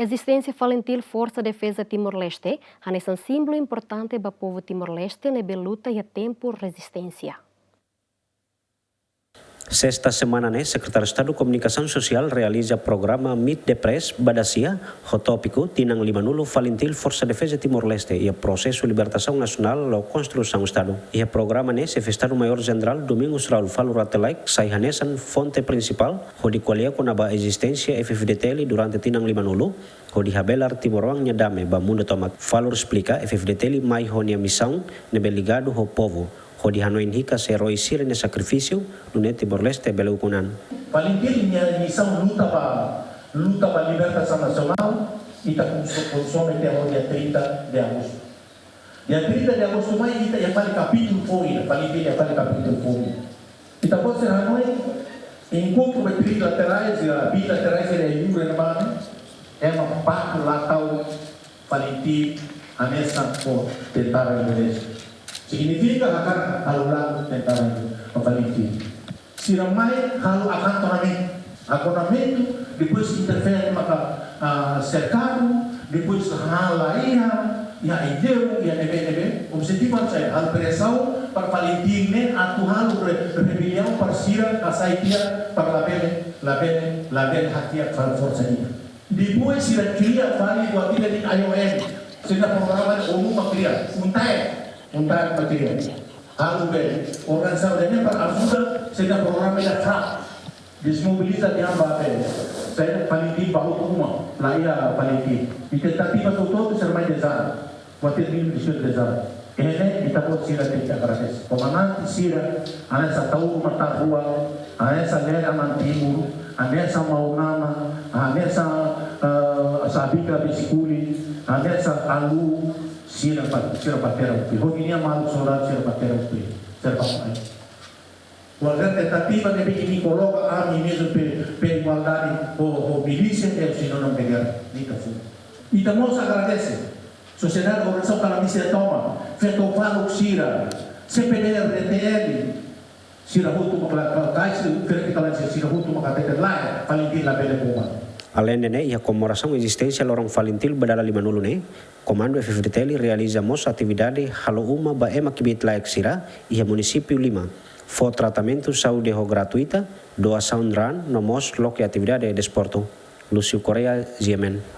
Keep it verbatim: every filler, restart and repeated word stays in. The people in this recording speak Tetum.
Rezisténsia FALINTIL Forsa Defeza Timor-Leste hanesan símbolu importante ba povu Timor-Leste ne'ebé luta iha tempu rezisténsia. Sesta semana ne'e, Sekretáriu Estadu Komunikasaun Sosiál realiza programa Meet the Press ba dasia, ho tópiku Tinan Limanulu FALINTIL Forsa Defeza Timor-Leste iha prosesu libertasaun nasionál no konstrusaun Estadu. Iha programa ne'e, Xefe Estadu Maiór Jenerál Domingos Raul Falur Rate Laek sai hanesan fonte prinsipál, hodi ko'alia kona-ba ezisténsia F-FDTL durante tinan limanulu, hodi habelar timoroan nia dame ba mundu tomak. Falur esplika, F-FDTL mai ho nia misaun ne'ebé ligadu ho povu, hodi hanoin hikas eroi sira-nia sakrifísiu, nune'e Timor-Leste bele ukun an. FALINTIL nia misaun luta ba, luta ba libertasaun nasionál, ita kons-, konsome até o dia trinta de agosto. Dia trinta de agosto mai, ita iha fali kapítulu foun, FALINTIL iha fali kapítulu foun. Ita-boot sira hanoin, enkontru ba trilaterais, iha bilaterais, iha Yura na Bane, ema baku la tau FALINTIL hanesan ho tentara Indonézia. Signifika hakarak halo lagu tentara Indo-, FALINTIL. Sira mai halo akantonamentu. Akantonamentu, depois interfere maka, ah, serkadu, depois halo iha, iha Aileu, iha ne'ebé-ne'ebé. Objetivu mak saida, halo presaun para FALINTIL ne'e atu halo re-, rebeliaun para sira hasai tiha para labele, labele, labele hadi'a fali forsa ida. Depois sira kria fali buat ida dehan I O M. Sira-nia programa ne'e ONU mak kria. UNTAEF. UNTAEF mak kria. Halo be organizasaun ne'e para ajuda, sira-nia programa ida fraku. Desmobiliza tiha ba be. Sira FALINTIL ba hotu uma, la iha FALINTIL. I tentativa hotu-hotu sira mai dezan. Kuater mil dezan. Ne'e ita-boot sira tenke agradese. Komandante sira, hanesan Taur Matan Ruak, hanesan Lere Aman Timur, hanesan Maunama, hanesan, eh, Sabika Besikuli, hanesan Alu, sira ba, sira ba tera upi. Hodi nia maluk soldadu sira ba tera upi. Sira ba mai. Kualkér tentativa ne'ebé imi koloka ami mezmu pe, pe igualdade ho, ho milísia, é sinónimu de guerra. Ita fó. Ita mós agradese. Sosiedade organizasaun kalamisia tomak, feto faluk sira, C P D R, D T L, sira hotu mak la, ka-, kais, diferente kalamisia sira hotu mak hatete lae, FALINTIL labele boba. Aleinde ne'e, iha komemorasaun ezisténsia loron FALINTIL ba dala limanulu ne'e, Komandu F-FDTL realiza mós atividade halo uma ba ema kbiit-laek sira iha munisípiu lima, fó tratamentu saúde ho gratuita, doasaun raan no mós loke atividade desportu. Lúcio Correia, G M N.